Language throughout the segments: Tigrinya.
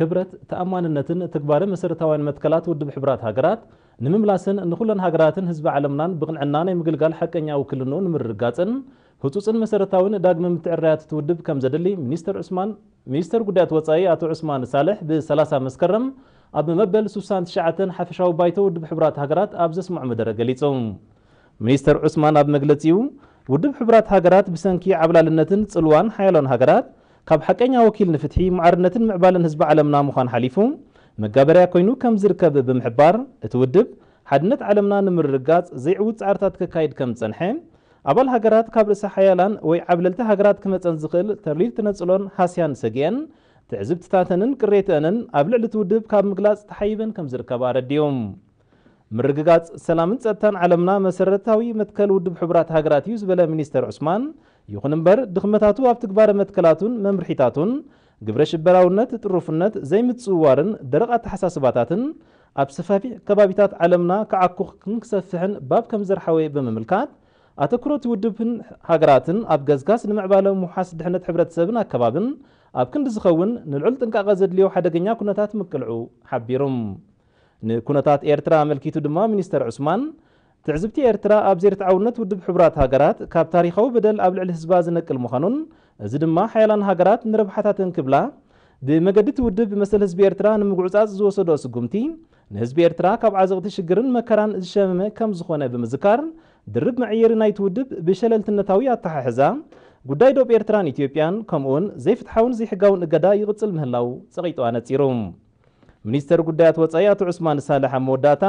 ክብረት፣ ተኣማንነትን ትግባረ መሰረታውያን መትከላት ውድብ ሕቡራት ሃገራት ንምምላስን ንኹለን ሃገራትን ህዝቢ ዓለምናን ብቕንዕና ናይ ምግልጋል ሓቀኛ ውክልንኡ ንምርግጋጽን ህጹጽን መሰረታዊን ዳግመ ምትዕርራያት እቲ ውድብ ከም ዘድሊ ሚኒስተር ዑስማን፣ ሚኒስተር ጉዳያት ወጻኢ ኣቶ ዑስማን ሳልሕ ብ30 መስከረም ኣብ መበል ስሳን ትሽዓተን ሓፈሻዊ ባይቶ ውድብ ሕቡራት ሃገራት ኣብ ዘስምዖ መደረ ገሊጹ። ሚኒስተር ዑስማን ኣብ መግለጺኡ፣ ውድብ ሕቡራት ሃገራት ብሰንኪ ዓብላልነትን ጽልዋን ሓያሎን ሃገራት ካብ ሓቀኛ ወኪል ንፍትሒ፣ ማዕርነትን ምዕባለን ህዝቢ ዓለምና ምዃን ሓሊፉ፣ መጋበርያ ኮይኑ ከም ዝርከብ ብምሕባር፣ እቲ ውድብ ሓድነት ዓለምና ንምርግጋጽ ዘይዕውት ጻዕርታት ከካይድ ከም ዝጸንሐ፣ ኣባል ሃገራት ካብ ርእሰ ሓያላን ወይ ዓብለልቲ ሃገራት ክመጸን ዝኽእል ተርሊል ተነጽሎን ሃስያን ሰጊአን፣ ትዕዝብትታተንን ቅሬተአንን ኣብ ልዕሊ እቲ ውድብ ካብ ምግላጽ ተሓይበን ከም ዝርከባ ኣረዲኡ። ምርግጋጽ ሰላምን ጸጥታን ዓለምና መሰረታዊ መትከል ውድብ ሕቡራት ሃገራት እዩ ዝበለ ሚኒስተር ዑስማን፣ ይኹን እምበር ድኽመታቱ ኣብ ትግባረ መትከላቱን መምርሒታቱን፣ ግብረ ሽበራውነት፣ ጥሩፍነት፣ ዘይምጽውዋርን ደረቕ ኣተሓሳስባታትን ኣብ ሰፋፊሕ ከባቢታት ዓለምና ክዓኩኽን ክሰፍሕን ባብ ከም ዘርሓወ ብምምልካት፣ ኣተኩሮቲ ውድብን ሃገራትን ኣብ ገስጋስ ንምዕባለ ምውሓስ ድሕነት ሕብረተሰብን ኣከባብን ኣብ ክንዲ ዝኸውን ንልዑል ጥንቃቐ ዘድልዮ ሓደገኛ ኩነታት ምቅልዑ ሓቢሩ። ንኩነታት ኤርትራ ኣመልኪቱ ድማ ሚኒስተር ዑስማን፣ ትዕዝብቲ ኤርትራ ኣብ ዘይርትዓውነት ውድብ ሕቡራት ሃገራት ካብ ታሪኻዊ በደል ኣብ ልዕሊ ህዝባ ዝነቅል ምዃኑን፣ እዚ ድማ ሓያላን ሃገራት ንረብሓታተን ክብላ ብመገዲ እቲ ውድብ መሰል ህዝቢ ኤርትራ ንምጉዕጻጽ ዝወሰዶ ስጉምቲ፣ ንህዝቢ ኤርትራ ካብ ዓዘቕቲ ሽግርን መከራን ዝሸመመ ከም ዝኾነ ብምዝካር፣ ድርብ መዕየሪ ናይቲ ውድብ ብሸለልትነታዊ ኣተሓሕዛ፣ ጉዳይ ዶብ ኤርትራን ኢትዮጵያን፣ ከምኡውን ዘይፍትሓውን ዘይሕጋውን እገዳ ይቕጽል ምህላው ጸቒጡ ኣነጺሩ። ሚኒስተር ጉዳያት ወጻኢ ኣቶ ዑስማን ሳልሕ ኣብ መወዳእታ፣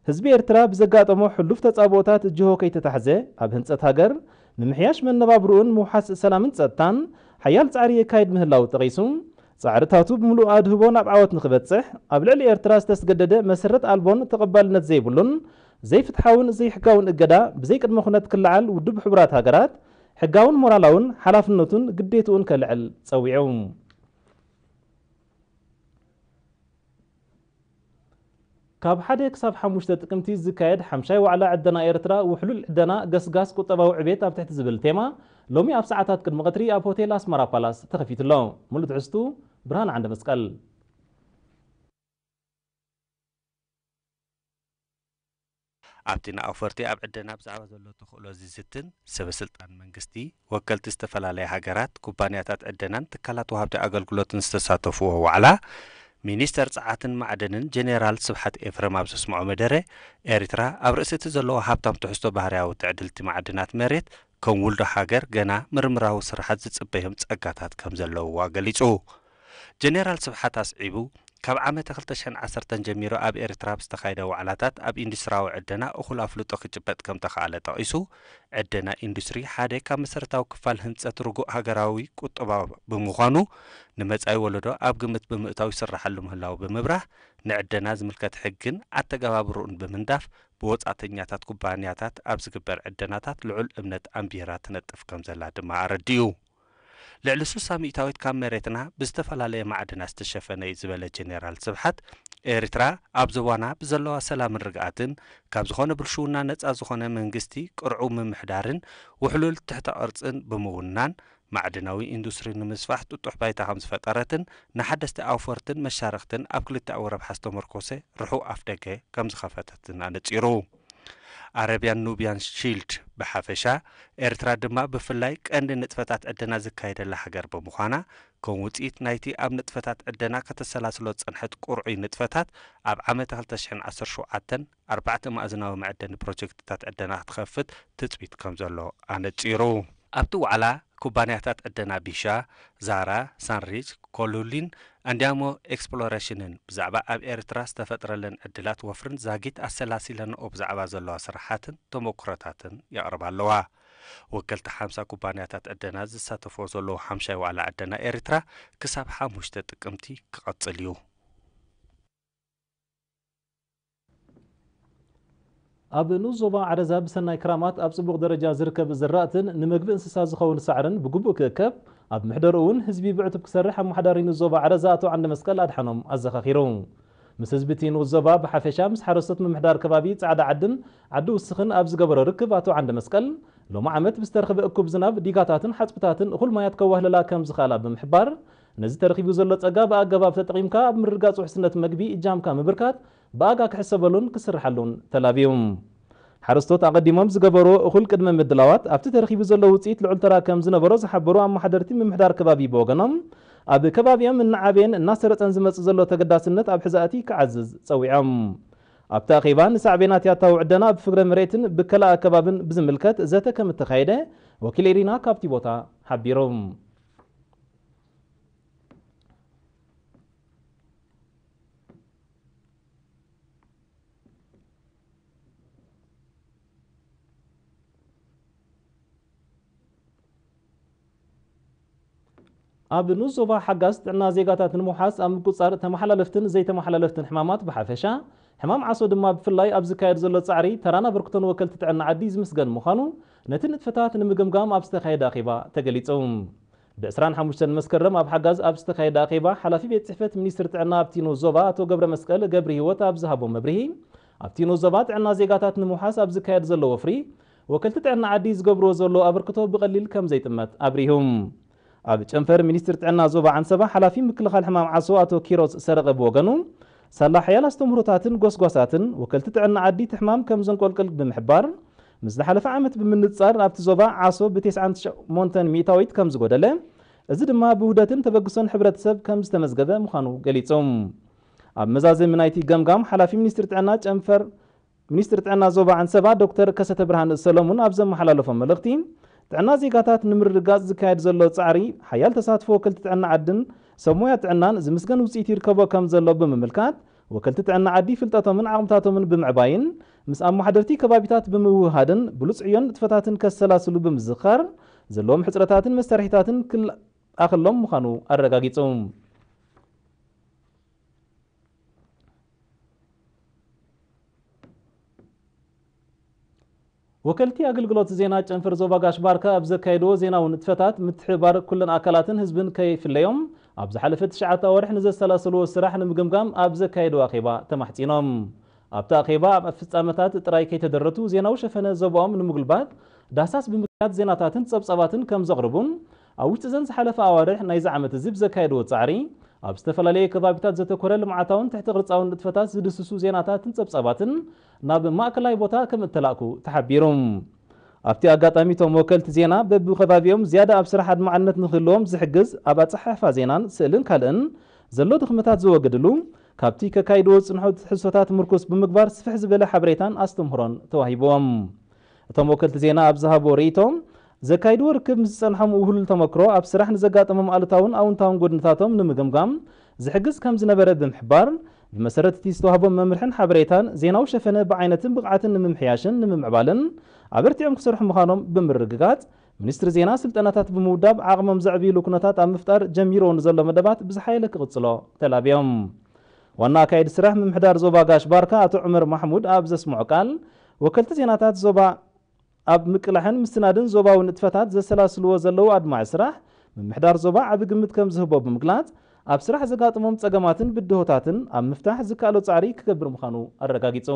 ህዝቢ ኤርትራ ብዘጋጠሞ ሕሉፍ ተጻብኦታት ጅሆ ከይተታሕዘ፣ ኣብ ህንጸት ሃገር፣ ምምሕያሽ መነባብርኡን ምውሓስ ሰላምን ጸጥታን ሓያል ጻዕሪ የካይድ ምህላው ጠቒሱ፣ ጻዕርታቱ ብምሉእ ኣድህቦ ናብ ዓወት ንኽበጽሕ፣ ኣብ ልዕሊ ኤርትራ ዝተስገደደ መሰረት ኣልቦን ተቐባልነት ዘይብሉን ዘይፍትሓውን ዘይሕጋውን እገዳ ብዘይ ቅድመ ኩነት ክለዓል ውድብ ሕቡራት ሃገራት ሕጋውን ሞራላውን ሓላፍነቱን ግዴትኡን ከልዕል ጸዊዑ። ካብ ሓደ ክሳብ ሓሙሽተ ጥቅምቲ ዝካየድ ሓምሻይ ዋዕላ ዕደና ኤርትራ ውሕሉል ዕደና ገስጋስ ቁጠባዊ ዕቤት ኣብ ትሕቲ ዝብል ቴማ ሎሚ ኣብ ሰዓታት ቅድሚ ቀትሪ ኣብ ሆቴል ኣስመራ ፓላስ ተኸፊቱ ኣሎ። ሙሉእ ትሕዝቱ ብርሃን ዓንደ መስቀል። ኣብቲ ንኣውፈርቲ ኣብ ዕደና ብዛዕባ ዘሎ ተኽእሎ ዝዝትን ሰበ ስልጣን መንግስቲ፣ ወከልቲ ዝተፈላለያ ሃገራት፣ ኩባንያታት ዕደናን ትካላት ወሃብቲ ኣገልግሎትን ዝተሳተፍዎ ዋዕላ፣ ሚኒስተር ጸዓትን ማዕደንን ጀኔራል ስብሓት ኤፍረም ኣብ ዘስምዖ መደረ፣ ኤርትራ ኣብ ርእሲ እቲ ዘለዎ ሃብታም ትሕዝቶ ባህርያዊ ትዕድልቲ ማዕድናት መሬት፣ ከም ውልዶ ሃገር ገና ምርምራዊ ስራሓት ዝጽበዮም ጸጋታት ከም ዘለውዋ ገሊጹ። ጀኔራል ስብሓት ኣስዒቡ፣ ካብ ዓመተ ክልተ ሽሕን ዓሰርተን ጀሚሩ ኣብ ኤርትራ ብዝተኻየደ ዋዕላታት ኣብ ኢንዱስትራዊ ዕደና እኹል ኣፍልጦ ክጭበጥ ከም ተኻእለ ጠቒሱ፣ ዕደና ኢንዱስትሪ ሓደ ካብ መሰረታዊ ክፋል ህንጸት ርጉእ ሃገራዊ ቁጠባ ብምዃኑ፣ ንመጻኢ ወለዶ ኣብ ግምት ብምእታው ይስራሓሉ ምህላው ብምብራህ፣ ንዕደና ዝምልከት ሕግን ኣተገባብርኡን ብምንዳፍ፣ ብወጻእተኛታት ኩባንያታት ኣብ ዝግበር ዕደናታት ልዑል እምነት ኣንቢራ ትነጥፍ ከም ዘላ ድማ ኣረዲኡ። ልዕሊ ስሳ ሚእታዊት ካብ መሬትና ብዝተፈላለየ ማዕድናት ዝተሸፈነ እዩ ዝበለ ጀኔራል ስብሓት፣ ኤርትራ ኣብ ዞባና ብዘለዋ ሰላምን ርግኣትን፣ ካብ ዝኾነ ብልሽውና ነጻ ዝኾነ መንግስቲ፣ ቅርዑው ምምሕዳርን ውሕሉል ትሕተ ቅርጽን ብምውናን፣ ማዕድናዊ ኢንዱስትሪ ንምስፋሕ ጥጡሕ ባይታ ከም ዝፈጠረትን ንሓደስቲ ኣውፈርትን መሻርኽትን ኣብ ክልተኣዊ ረብሓ ዝተመርኮሰ ርሑቕ ኣፍደገ ከም ዝኸፈተትን ኣነጺሩ። ኣረብያን ኑብያን ሺልድ ብሓፈሻ፣ ኤርትራ ድማ ብፍላይ ቀንዲ ንጥፈታት ዕደና ዝካየደላ ሃገር ብምዃና፣ ከም ውጽኢት ናይቲ ኣብ ንጥፈታት ዕደና ከተሰላስሎ ዝጸንሐት ቁርዑይ ንጥፈታት፣ ኣብ ዓመተ ክልተ ሽሕን ዓሰርተ ሸውዓተን ኣርባዕተ ማእዝናዊ መዐደኒ ፕሮጀክትታት ዕደና ክትኸፍት ትጽቢት ከም ዘሎ ኣነጺሩ። ኣብቲ ዋዕላ፣ ኩባንያታት ዕደና ቢሻ፣ ዛራ፣ ሳንሪች፣ ኮሉሊን ኣንዲያሞ ኤክስፕሎሬሽንን ብዛዕባ ኣብ ኤርትራ ዝተፈጥረለን ዕድላት ወፍርን ዛጊት ኣሰላሲለንኦ ብዛዕባ ዘለዋ ስራሓትን ተመኩሮታትን የቕርባ ኣለዋ። ወከልቲ ሓምሳ ኩባንያታት ዕደና ዝሳተፍዎ ዘለዉ ሓምሻይ ዋዕላ ዕደና ኤርትራ ክሳብ ሓሙሽተ ጥቅምቲ ክቐጽል እዩ። ኣብ ንኡስ ዞባ ዓረዛ ብሰናይ ክራማት ኣብ ጽቡቕ ደረጃ ዝርከብ ዝራእትን ንመግቢ እንስሳ ዝኸውን ሳዕርን ብግቡእ ክእከብ፣ ኣብ ምሕደርኡ እውን ህዝቢ ብዕቱብ ክሰርሕ ኣመሓዳሪ ንኡስ ዞባ ዓረዛ ኣቶ ዓንደ መስቀል ኣድሓኖም ኣዘኻኺሩ። ምስ ህዝቢ እቲ ንኡስ ዞባ ብሓፈሻ ምስ ሓረስቶት ምምሕዳር ከባቢ ጻዕዳ ዓድን ዓዲ ውስኽን ኣብ ዝገበሮ ርክብ ኣቶ ዓንደ መስቀል፣ ሎሚ ዓመት ብዝተረኽበ እኩብ ዝናብ ዲጋታትን ሓጽብታትን እኹል ማያት ከዋህለላ ከም ዝኽኣላ ብምሕባር፣ ነዚ ተረኺቡ ዘሎ ጸጋ ብኣገባብ ተጠቒምካ ኣብ ምርግጋጽ ውሕስነት መግቢ እጃምካ ምብርካት ብኣጋ ክሕሰበሉን ክስርሓሉን ተላብዩ። ሓረስቶት ኣቐዲሞም ዝገበርዎ እኹል ቅድመ ምድላዋት ኣብቲ ተረኺቡ ዘሎ ውጽኢት ልዑል ተራ ከም ዝነበሮ ዝሓበሩ ኣመሓደርቲ ምምሕዳር ከባቢ ብወገኖም፣ ኣብ ከባቢኦም እናዓበየን እናሰረጸን ዝመጽእ ዘሎ ተገዳስነት ኣብ ሕዛእቲ ክዓዝዝ ጸዊዖም። ኣብቲ ኣኼባ ንሳዕቤናት ያታዊ ዕደና ኣብ ፍግረ መሬትን ብከላ ኣከባብን ብዝምልከት ዘተ ከም እተኻየደ ወኪል ኤሪና ካብቲ ቦታ ሓቢሩ። ኣብ ንኡስ ዞባ ሓጋዝ ጥዕና ዜጋታት ንምውሓስ ኣብ ምቁጽጻር ተመሓላለፍትን ዘይተመሓላለፍትን ሕማማት ብሓፈሻ፣ ሕማም ዓሶ ድማ ብፍላይ ኣብ ዝካየድ ዘሎ ጻዕሪ ተራን ኣበርክቶን ወከልቲ ጥዕና ዓዲ ዝምስገን ምዃኑ ነቲ ንጥፈታት ንምግምጋም ኣብ ዝተኻየደ ኣኼባ ተገሊጹ። ብ ዕስራን ሓሙሽተን መስከረም ኣብ ሓጋዝ ኣብ ዝተኻየደ ኣኼባ ሓላፊ ቤት ጽሕፈት ሚኒስትሪ ጥዕና ኣብቲ ንኡስ ዞባ ኣቶ ገብረ መስቀል ገብረ ህይወት ኣብ ዝሃቦ መብርሂ፣ ኣብቲ ንኡስ ዞባ ጥዕና ዜጋታት ንምውሓስ ኣብ ዝካየድ ዘሎ ወፍሪ ወከልቲ ጥዕና ዓዲ ዝገብርዎ ዘሎ ኣበርክቶ ብቐሊል ከም ዘይጥመት ኣብሪሁ። ኣብ ጨንፈር ሚኒስትሪ ጥዕና ዞባ ዓንሰባ ሓላፊ ምክልኻል ሕማም ዓሶ ኣቶ ኪሮስ ሰረቐ ብወገኑ፣ ሳላ ሓያል ኣስተምህሮታትን ጎስጓሳትን ወከልቲ ጥዕና ዓዲ እቲ ሕማም ከም ዘንቆልቅል ብምሕባር፣ ምስ ዝሓለፈ ዓመት ብምንጻር ኣብቲ ዞባ ዓሶ ብ ተስዓን ሸሞንተን ሚእታዊት ከም ዝጎደለ፣ እዚ ድማ ብውህደትን ተበግሶን ሕብረተሰብ ከም ዝተመዝገበ ምዃኑ ገሊጹ። ኣብ መዛዘሚ ናይቲ ገምጋም ሓላፊ ሚኒስትሪ ጥዕና ጨንፈር ሚኒስትሪ ጥዕና ዞባ ዓንሰባ ዶክተር ከሰተ ብርሃን ሰሎሙን ኣብ ዘመሓላለፎ መልእኽቲ፣ ጥዕና ዜጋታት ንምርግጋጽ ዝካየድ ዘሎ ጻዕሪ ሓያል ተሳትፎ ወከልቲ ጥዕና ዓድን ሰብ ሞያ ጥዕናን ዝምስገን ውጽኢት ይርከቦ ከም ዘሎ ብምምልካት፣ ወከልቲ ጥዕና ዓዲ ፍልጠቶምን ዓቕምታቶምን ብምዕባይን ምስ ኣመሓደርቲ ከባቢታት ብምውህሃድን ብሉጽ ዕዮን ንጥፈታትን ከሰላስሉ ብምዝኻር፣ ዘለዎም ሕጽረታትን መሳርሒታትን ክልኣኸሎም ምዃኑ ኣረጋጊጹ። ወከልቲ ኣገልግሎት ዜና ጨንፈር ዞባ ጋሽ ባርካ ኣብ ዘካየድዎ ዜናዊ ንጥፈታት፣ ምትሕብባር ኩለን ኣካላትን ህዝብን ከይፍለዮም፣ ኣብ ዝሓለፈ ትሽዓተ ኣዋርሕ ንዘሰላሰልዎ ስራሕ ንምግምጋም ኣብ ዘካየድዎ ኣኼባ ተማሕጺኖም። ኣብቲ ኣኼባ ኣብ ፍጻመታት ጥራይ ከይተደረቱ ዜናዊ ሸፈነ ዞባኦም ንምጉልባት ዳህሳስ ብምክያድ ዜናታትን ጸብጻባትን ከም ዘቕርቡን፣ ኣብ ውሽጢ ዘን ዝሓለፈ ኣዋርሕ ናይዚ ዓመት እዚ ብዘካየድዎ ጻዕሪ፣ ኣብ ዝተፈላለየ ከባቢታት ዘተኮረ ልምዓታውን ትሕተ ቅርጻውን ንጥፈታት ዝድስሱ ዜናታትን ጸብጻባትን ናብ ማእከላይ ቦታ ከም እተላእኩ ተሓቢሩ። ኣብቲ ኣጋጣሚ እቶም ወከልቲ ዜና በብከባቢኦም ዝያዳ ኣብ ስራሕ ኣድማዕነት ንክህልዎም ዝሕግዝ ኣብ ኣጸሓሕፋ ዜናን ስእልን ካልእን ዘሎ ድኽመታት ዘወግድሉ፣ ካብቲ ከካይድዎ ዝጽንሑ ትሕዝቶታት ምርኩስ ብምግባር ስፍሕ ዝበለ ሓበሬታን ኣስተምህሮን ተዋሂብዎም። እቶም ወከልቲ ዜና ኣብ ዝሃብዎ ርእይቶ፣ ዘካይድዎ ርክብ ምስ ዝጸንሖም ውህሉል ተመክሮ ኣብ ስራሕ ንዘጋጠሞም ኣሉታውን ኣውንታውን ጎድንታቶም ንምግምጋም ዝሕግዝ ከም ዝነበረ ብምሕባር፣ ብመሰረት እቲ ዝተዋህቦም መምርሕን ሓበሬታን ዜናዊ ሸፈነ ብዓይነትን ብቕዓትን ንምምሕያሽን ንምምዕባልን ኣበርቲዖም ክሰርሑ ምዃኖም ብምርግጋጽ፣ ሚኒስትሪ ዜና ስልጠናታት ብምውዳብ ዓቕሞም ዘዕብይሉ ኩነታት ኣብ ምፍጣር ጀሚርዎ ንዘሎ መደባት ብዝሓየለ ክቕጽሎ ተላብዮም። ዋና ኣካየዲ ስራሕ ምምሕዳር ዞባ ጋሽ ባርካ ኣቶ ዑመር ማሕሙድ ኣብ ዘስምዖ ቃል፣ ወከልቲ ዜናታት ዞባ ኣብ ምቅላሕን ምስናድን ዞባዊ ንጥፈታት ዘሰላስልዎ ዘለዉ ኣድማዒ ስራሕ ምምሕዳር ዞባ ዓቢ ግምት ከም ዝህቦ ብምግላጽ፣ ኣብ ስራሕ ዘጋጥሞም ጸገማትን ብድሆታትን ኣብ ምፍታሕ ዝከኣሎ ጻዕሪ ክገብር ምዃኑ ኣረጋጊጹ።